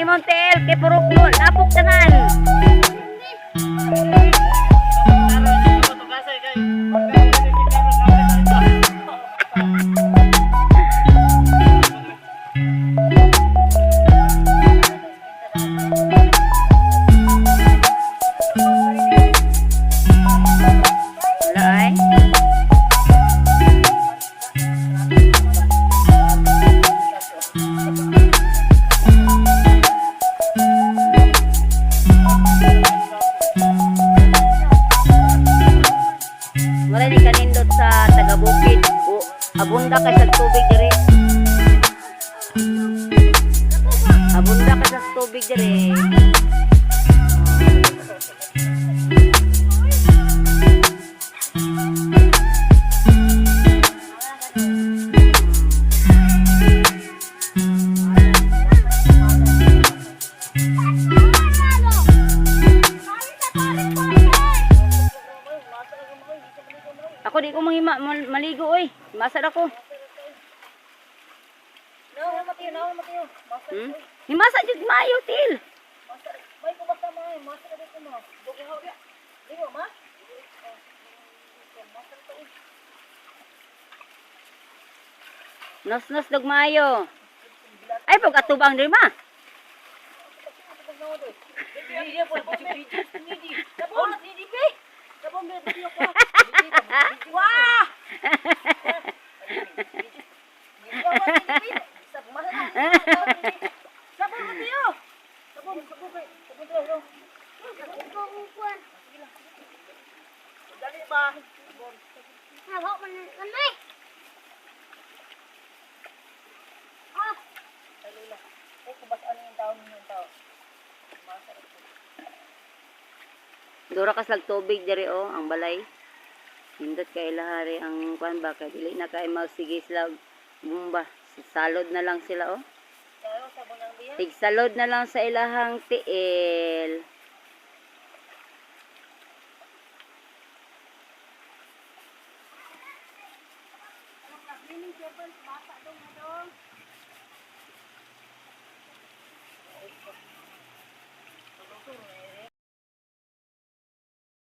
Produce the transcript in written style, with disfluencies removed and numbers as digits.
imong tiil kay purok mo lapok tanan. Wala ay. Wala ni kanindot sa taga bukid. Abunda kay sa tubig diri. Abunda kay sa tubig diri. Ako di ko manghima maligo oy. Masad ako. Himasa jud maayo til. Nos nos dog maayo. Ay pag atubang diri ma. Wah! Dali ba? Ay, kubasaan yung tao ninyo yung tao. Dura kas lag tubig diri oh ang balay. Nindot kay lahari ang kuan ba kay dili na kay magsige sila og bumba. Salod na lang sila oh. Tayo, sabon ng biya. Tigsalod na lang sa ilahang tiil.